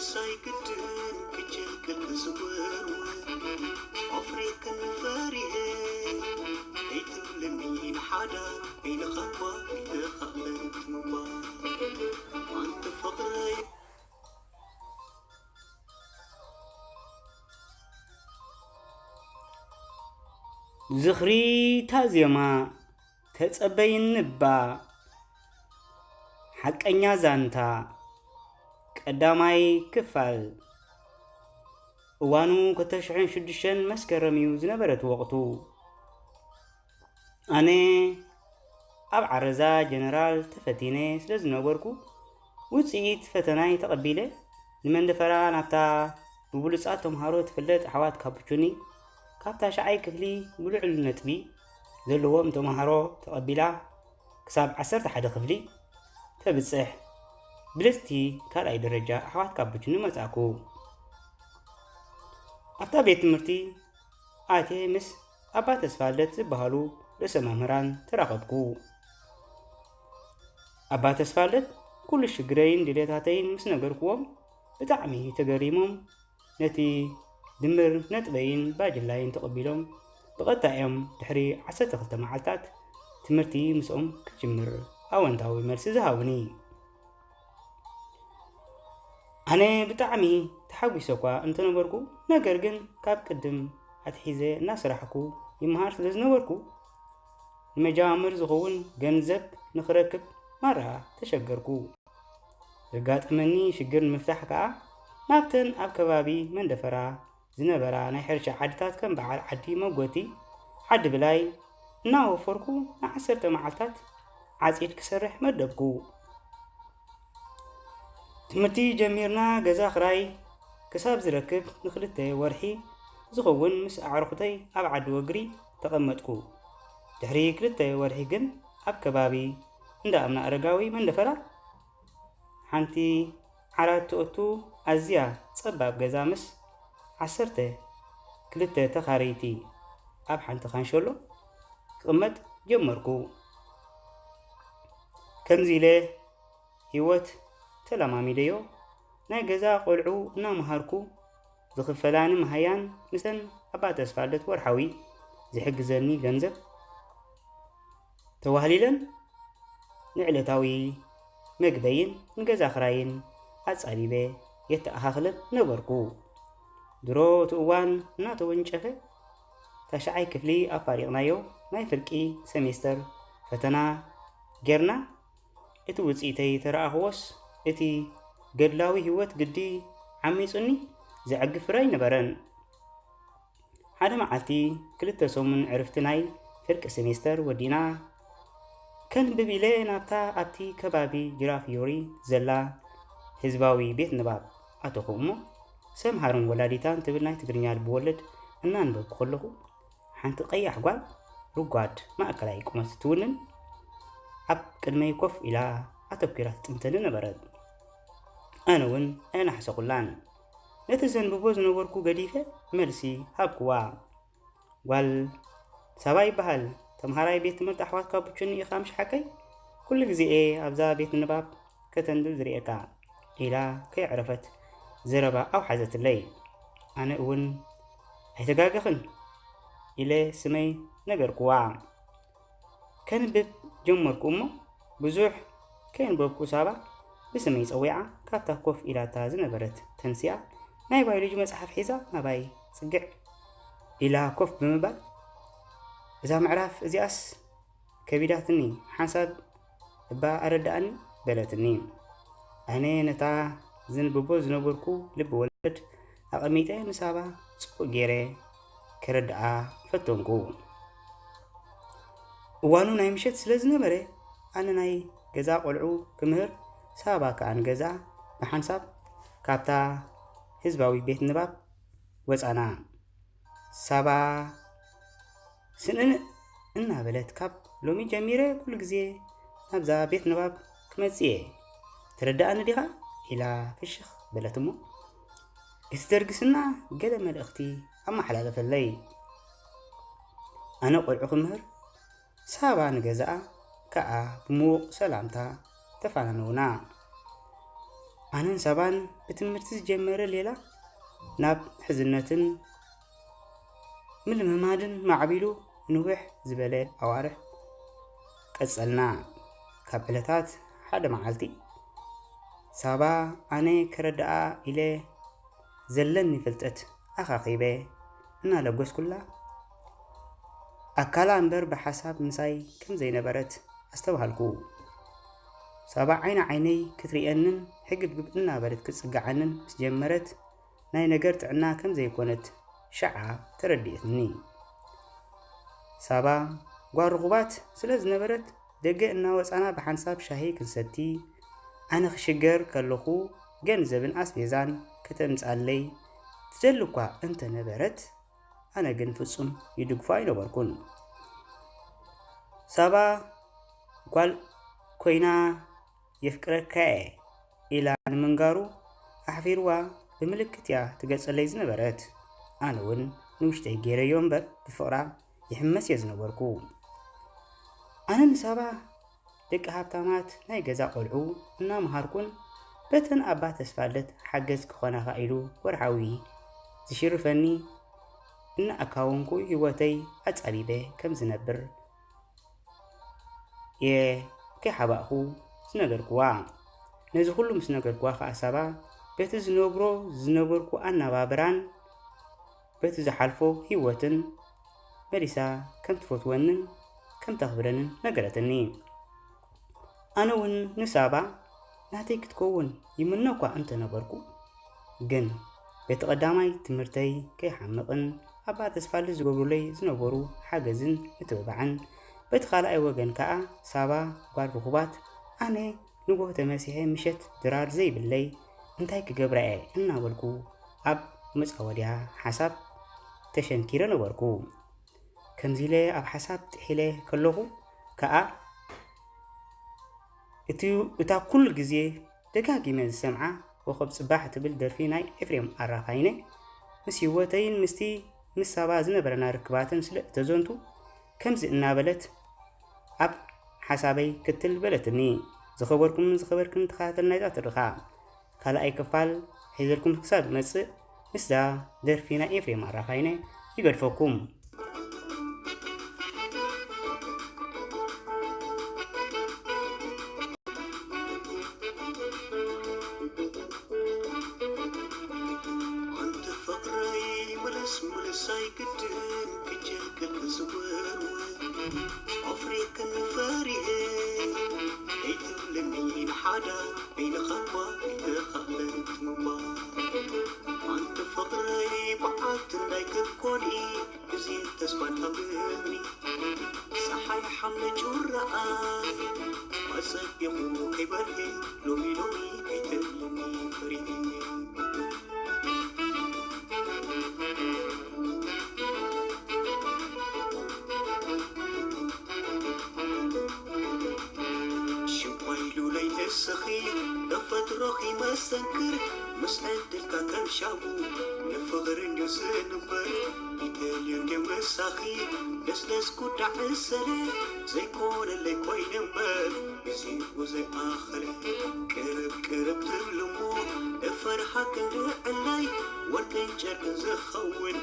ሳይግድን ክጅልክል ክዝወርወር ኣፍሪክን ፈሪሀ ኣይትብልኒ ንሓዳ ኢልኻ እኳ ኢልኻ ምንትምባ ኣንቲ ፍቕረይ። ዝኽሪ እታ ዜማ ተጸበይኒ እባ። ሓቀኛ ዛንታ ቀዳማይ ክፋል። እዋኑ ክልተ ሽሕን ሽዱሽተን መስከረም እዩ ዝነበረ እቲ ወቕቱ። ኣነ ኣብ ዓረዛ ጀነራል ተፈቲነ ስለ ዝነበርኩ፣ ውጽኢት ፈተናይ ተቐቢለ ንመንደፈራ ናብታ ብብሉጻት ተምሃሮ ትፍለጥ ኣሕዋት ካፑቹኒ ካብ ታሽዓይ ክፍሊ ብልዑል ነጥቢ ዘለዎም ተምሃሮ ተቐቢላ ክሳብ ዓሰርተ ሓደ ክፍሊ ተብጽሕ ብልጽቲ ካልኣይ ደረጃ ኣሕዋት ካፑቹኒ መጻእኩ። ኣብታ ቤት ትምህርቲ ኣትየ ምስ ኣባ ተስፋልደት ዝበሃሉ ርእሰ መምህራን ተራኸብኩ። ኣባ ተስፋልደት ኩሉ ሽግረይን ድሌታተይን ምስ ነገርኩዎም ብጣዕሚ ተገሪሞም ነቲ ድምር ነጥበይን ባጅላይን ተቐቢሎም ብቐጥታ እዮም ድሕሪ ዓሰርተ ክልተ መዓልታት ትምህርቲ ምስኦም ክጅምር ኣወንታዊ መልሲ ዝሃቡኒ። ኣነ ብጣዕሚ ተሓጒሰ እኳ እንተነበርኩ፣ ነገር ግን ካብ ቅድም ኣትሒዘ እናሰራሕኩ ይመሃር ስለ ዝነበርኩ፣ ንመጃምር ዝኸውን ገንዘብ ንኽረክብ ማራ ተሸገርኩ። ዘጋጠመኒ ሽግር ንምፍታሕ ከኣ ናብተን ኣብ ከባቢ መንደፈራ ዝነበራ ናይ ሕርሻ ዓድታት ከም በዓል ዓዲ መጎቲ፣ ዓዲ ብላይ እናወፈርኩ ንዓሰርተ መዓልታት ዓጺድ ክሰርሕ መደብኩ። ትምህርቲ ጀሚርና ገዛ ክራይ ክሳብ ዝረክብ ንክልተ ወርሒ ዝኸውን ምስ ኣዕሩኽተይ ኣብ ዓዲ ወግሪ ተቐመጥኩ። ድሕሪ ክልተ ወርሒ ግን ኣብ ከባቢ እንዳ እምነ ኣረጋዊ መንደፈራ ሓንቲ ዓራት ትእቱ ኣዝያ ጸባብ ገዛ ምስ ዓሰርተ ክልተ ተኻረይቲ ኣብ ሓንቲ ካንሸሎ ክቕመጥ ጀመርኩ። ከምዚ ኢለ ህይወት ተለማሚደዮ። ናይ ገዛ ቆልዑ እናመሃርኩ ዝኽፈላኒ መሃያን ምስተን ኣባ ተስፋልደት ወርሓዊ ዝሕግዘኒ ገንዘብ ተዋህሊለን ንዕለታዊ መግበይን ንገዛ ክራይን ኣጻቢበ የተኣኻኽለን ነበርኩ። ድሮ እቲ እዋን እናተወንጨፈ ታሽዓይ ክፍሊ ኣፋሪቕናዮ ናይ ፍርቂ ሰሜስተር ፈተና ጌርና እቲ ውጽኢተይ ተረኣኽዎስ፣ እቲ ገድላዊ ህይወት ግዲ ዓሚጹኒ ዘዕግብ ፍረ ኣይነበረን። ሓደ መዓልቲ ክልተ ሰሙን ዕርፍቲ ናይ ፍርቂ ሴሜስተር ወዲእና ከንብብ ኢለ ናብታ ኣብቲ ከባቢ ጅራፍ ዮሪ ዘላ ህዝባዊ ቤት ንባብ ኣተኹ እሞ፣ ሰምሃርን ወላዲታን ትብል ናይ ትግርኛ ልብወለድ እናንበብኩ ከለኹ፣ ሓንቲ ቀያሕ ጓል ርጓድ ማእከላይ ቁመት ትውንን ኣብ ቅድመይ ኮፍ ኢላ ኣተኲራ ትጥምተኒ ነበረት። ኣነ እውን ኣየናሕሰኹላን። ነቲ ዘንብቦ ዝነበርኩ ገዲፈ መልሲ ሃብክዋ። "ጓል ሳባ ይበሃል፣ ተምሃራይ ቤት ትምህርቲ ኣሕዋት ካፑችኒ ኢኻ ምሽ ሓቀይ? ኩሉ ግዜ እየ ኣብዛ ቤት ንባብ ከተንብብ ዝርእየካ" ኢላ ከየዕረፈት ዘረባ ኣውሓዘትለይ። ኣነ እውን "ኣይተጋገኽን" ኢለ ስመይ ነገርኩዋ። ከንብብ ጀመርኩ እሞ ብዙሕ ከየንበብኩ ሳባ ብስመይ ጸዊዓ ካብታ ኮፍ ኢላታ ዝነበረት ተንሲኣ ናይ ባዮሎጂ መጽሓፍ ሒዛ ናባይ ጽግዕ ኢላ ኮፍ ብምባል "እዛ ምዕራፍ እዚኣስ ከቢዳትኒ፣ ሓንሳብ እባ ኣረድኣኒ" በለትኒ። ኣነ ነታ ዘንብቦ ዝነበርኩ ልቢ ወለድ ኣቐሚጠ ንሳባ ጽቡቕ ገይረ ከረድኣ ፈተንኩ። እዋኑ ናይ ምሸት ስለ ዝነበረ፣ ኣነ ናይ ገዛ ቆልዑ ክምህር፣ ሳባ ከኣ ንገዛ ብሓንሳብ ካብታ ህዝባዊ ቤት ንባብ ወጻና። ሳባ ስንእንእ እናበለት፣ "ካብ ሎሚ ጀሚረ ኩሉ ግዜ ናብዛ ቤት ንባብ ክመጽእ እየ፣ ትርድኣኒ ዲኻ?" ኢላ ፍሽኽ በለት እሞ፣ እቲ ደርጊ ስና ገለ መልእኽቲ ኣመሓላለፈለይ። ኣነ ቆልዑ ክምህር፣ ሳባ ንገዛኣ ከኣ ብምዉቕ ሰላምታ ተፋናነውና። ኣነን ሳባን ብትምህርቲ ዝጀመረ ሌላ ናብ ሕዝነትን ምልምማድን ማዕቢሉ ንውሕ ዝበለ ኣዋርሕ ቀጸልና። ካብ ዕለታት ሓደ መዓልቲ ሳባ ኣነ ከረድኣ ኢለ ዘለኒ ፍልጠት ኣኻኺበ እናለገስኩላ፣ ኣካላ እምበር ብሓሳብ ምሳይ ከም ዘይነበረት ኣስተብሃልኩ። ሳባ ዓይኒ ዓይነይ ክትርእየንን ሕግብግብ እናበለት ክትጽግዓንን ምስ ጀመረት፣ ናይ ነገር ጥዕና ከም ዘይኮነት ሸዓ ተረዲእትኒ። ሳባ ጓል ርኹባት ስለ ዝነበረት፣ ደገ እናወጻና ብሓንሳብ ሻሂ ክንሰቲ፣ ኣነ ክሽገር ከለኹ ገንዘብን ኣስቤዛን ከተምጻለይ ትደሊ እኳ እንተነበረት፣ ኣነ ግን ፍጹም ይድግፎ ኣይነበርኩን። ሳባ ጓል ኮይና የፍቅረካ'የ ኢላ ንምንጋሩ ኣሕፊርዋ ብምልክት እያ ትገልጸለይ ዝነበረት። ኣነ እውን ንውሽጠይ ገይረዮ እምበር ብፍቕራ ይሕመስ እየ ዝነበርኩ። ኣነ ንሳባ ደቂ ሃብታማት ናይ ገዛ ቆልዑ እናመሃርኩን በተን ኣባ ተስፋልደት ሓገዝ ክኾናኻ ኢሉ ወርሓዊ ዝሽርፈኒ እናኣካወንኩ ህይወተይ ኣጻቢበ ከም ዝነብር እየ ከይሓባእኹ ዝነገርኩዋ። ነዚ ኩሉ ምስ ነገርኩዋ ከኣ ሳባ በቲ ዝነብሮ ዝነበርኩ ኣነባብራን በቲ ዝሓልፎ ህይወትን መሊሳ ከም ትፈትወንን ከም ተኽብረንን ነገረትኒ። ኣነ እውን ንሳባ ናተይ ክትከውን ይምነ እኳ እንተነበርኩ፣ ግን በቲ ቀዳማይ ትምህርተይ ከይሓምቕን ኣባ ተስፋልደት ዝገብሩለይ ዝነበሩ ሓገዝን ምትብባዕን፣ በቲ ካልኣይ ወገን ከኣ ሳባ ጓል ርኹባት ኣነ ንግሆ ተመሲሐ ምሸት ድራር ዘይብለይ እንታይ ክገብራ እየ እናበልኩ ኣብ መጻወድያ ሓሳብ ተሸንኪረ ነበርኩ። ከምዚ ኢለ ኣብ ሓሳብ ጥሒለ ከለኹ ከኣ እቲ፣ እታ ኩሉ ግዜ ደጋጊመ ዝሰምዓ ኮኸብ ጽባሕ ትብል ደርፊ ናይ ኤፍሬም ኣራኻይነ ምስ ህይወተይን ምስቲ ምስ ሳባ ዝነበረና ርክባትን ስለ እተዘንቱ ከምዚ እናበለት ኣብ ሓሳበይ ክትል በለትኒ። ዝኸበርኩምን ዝኸበርክን ተኸታተል ናይዛ ትርኻ፣ ካልኣይ ክፋል ሒዘልኩም ክሳብ ዝመጽእ ምስዛ ደርፊ ናይ ኤፍሬም ኣራኻይነ ይገድፈኩም። ኣንቲ ፍቕረይ ምልስ ምልስ ኣይግድን ክጅልክል ክዝውር ኣፍሪክን ፈሪሄ ከይትብልኒ ንሓዳ ኢልኻ እኳ ከይተኻእለት ምንባር ኣንቲ ፍቕረይ በዓልቲ እንዳይከኮኒ ግዜ ተስፋ እንዳብኒ ፀሓይ ሓምለ ጩራኣ ኣፀቢቑ ከይበርሄ ሎሚ ሎሚ ከይተብልኒ ፈሪሄ ሽንኳይ ሉለይ ንስኺ ተፈጥሮኺ መሰክር ምስ ዕድልካ ከም ሻቡ ንፍቕሪ እንድዩ ዝንበር ይደልዮ እንድየ ምሳኺ ለስለስ ጉዳዕ ሰለ ዘይኮነለይ ኮይነ እምበር ግዜኡ ዘይኣኸለ ቅርብ ቅርብ ትብልሞ እፈርሃ ክንዲ ዕላይ ወርቅን ጨርቅን ዝኸውን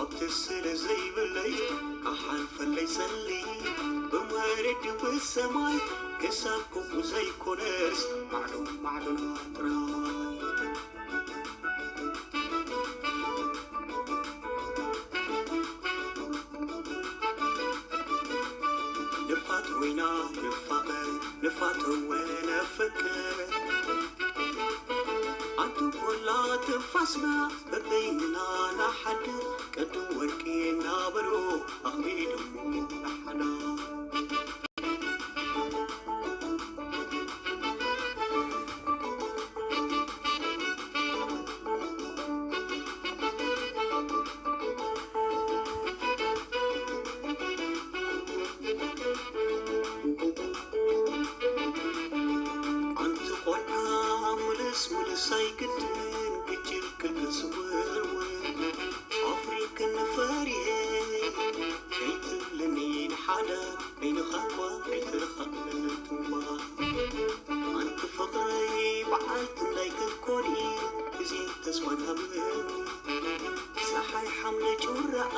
ኣብቲ ስለ ዘይብለይ ክሓልፈለይ ጸሊ ብመሬት ብሰማይ ክሳብ ክፉ ዘይኮነስ ማዕዶ ማዕዶና ጥራይ ንፋት ወይና ንፋቐር ንፋተወ ነፍቅር ኣንቲ ኮላ ትንፋስና በበይንና ናሓድር ቅድም ወርቂ እናበሉ ኣኽቢዶሞ ናሓዳ ኣንቲ ቆልዓ ምልስ ምልስ ኣይግድን ግጅል ክልስውርውን ኣፍሪክን ፈሪሄ ከይትብልኒ ንሓደ በይንኻ እኳ ከይትረኸብለትዋ ኣንቲ ፍቕረይ በዓልቲ እንዳይክኮ ተስፋን ሃብን ጸሓይ ሓምለ ጩራኣ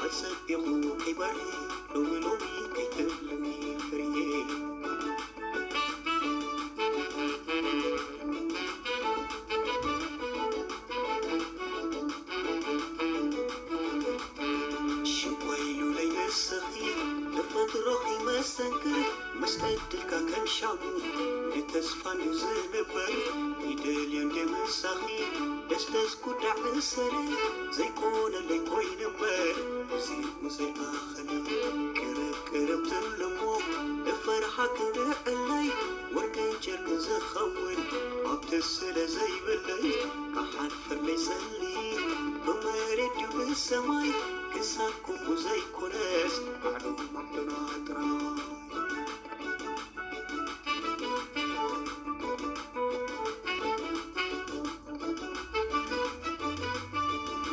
ኣጸቢቑ ከይበሪ ሎሚ ሎሚ ከይትብልኒ ፍርየ። ሽኮይ ሉለይ ንስኺ ተፈጥሮኺ መስተንክር፣ ምስ ዕድልካ ከም ሻሙ ንተስፋ እንድዩ ዝንበር። ይደልዮ እንደ ምሳኺ ደስደስ ጉዳዕ እሰረ፣ ዘይኮነለይ ኮይነ እምበር፣ እዚ ዘይኣኸለ ቅርብ ቅርብ ትብልሞ፣ እፈርሓ ክንድዕለይ ወርቅን ጨርቅን ዝኸውን ሃብቲ ስለ ዘይብለይ፣ ክሓልፈለይ ጸሊ ብመሬት ድዩ ብሰማይ፣ ክሳብ ከምኡ ዘይኮነስ ባዕሉ ባዕሉና ጥራይ።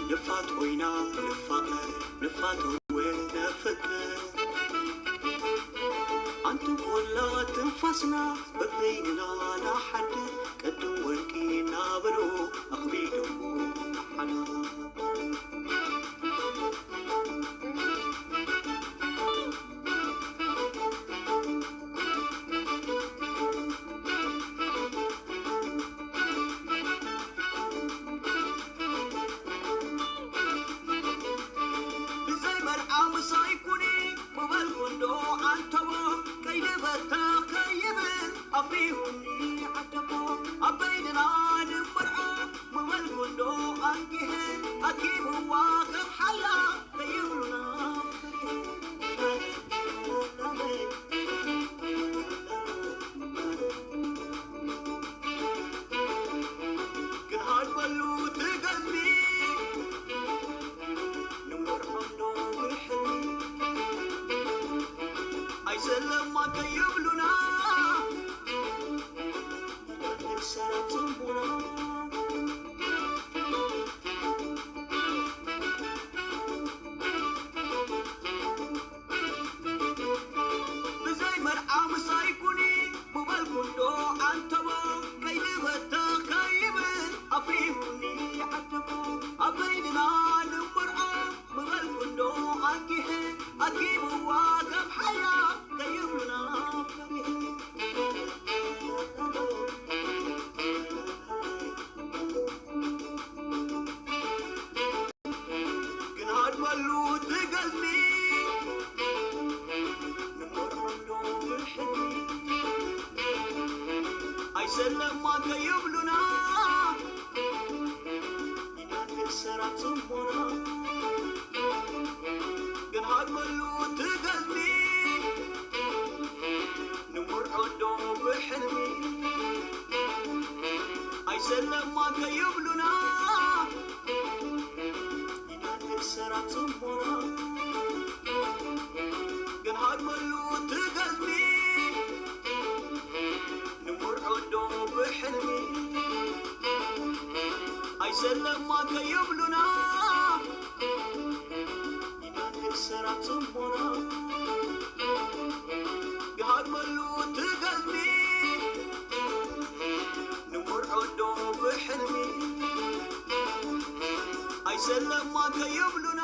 ንፋት ኮይና ንፋቐር፣ ንፋት እውን ነፍቅር። ኣንቲ ኮላ ትንፋስና በበይንና ንሓድር፣ ቅድም ወርቂ እናበሉ ኣኽቢዶሞ ንሓና። ብዘይ መርዓ ምሳይ ኩኒ ምበልኩ እንዶ ዓንተቦ፣ ከይዲ በታ ከይብል ኣፍሪሁኒ ዓደቦ። ኣብ በይንና ንመርዖ ምበልኩ እንዶ ኣንጊሀ፣ ኣኪብዋ ከም ሓላ ከይብሉና። ክንሃድመሉ ትገዝሚ ንመርዖ እንዶ ብሕልሚ፣ ኣይሰለማ ከይብሉና። ብዘይ መርዓ ምሳይ ኩኒ ምበልኩ እንዶ ዓንተቦ፣ ከይዲ በታ ከይብል ኣፍሪሁኒ ዓደቦ። ኣብ በይንና ንመርዖ ምበልኩ እንዶ ኣንጊሀ፣ ኣኪብዋ ከም ሓያ ከይብሉና ፈሪሀ። ክንሃድመሉ ትገዝሚ ንመርዖ እንዶ ብሕልሚ፣ ኣይሰለማ ከይብሉና። ኢና ንሰራ ጽሞና፣ ክንሃድመሉ ትገዝሚ ንመርዖ እንዶ ብሕልሚ፣ ኣይሰለማ ከይብሉና። ኢና ንሰራ ጽሞና፣ ክንሃድመሉ ትገዝሚ ንመርዖ እንዶ ብሕልሚ፣ ኣይሰለማ ከይብሉና። ኢና ንሰራ ጽሞና፣ ክንሃድመሉ ትገዝሚ ንመርዖ እንዶ ብሕልሚ፣ ኣይሰለማ ከይብሉና።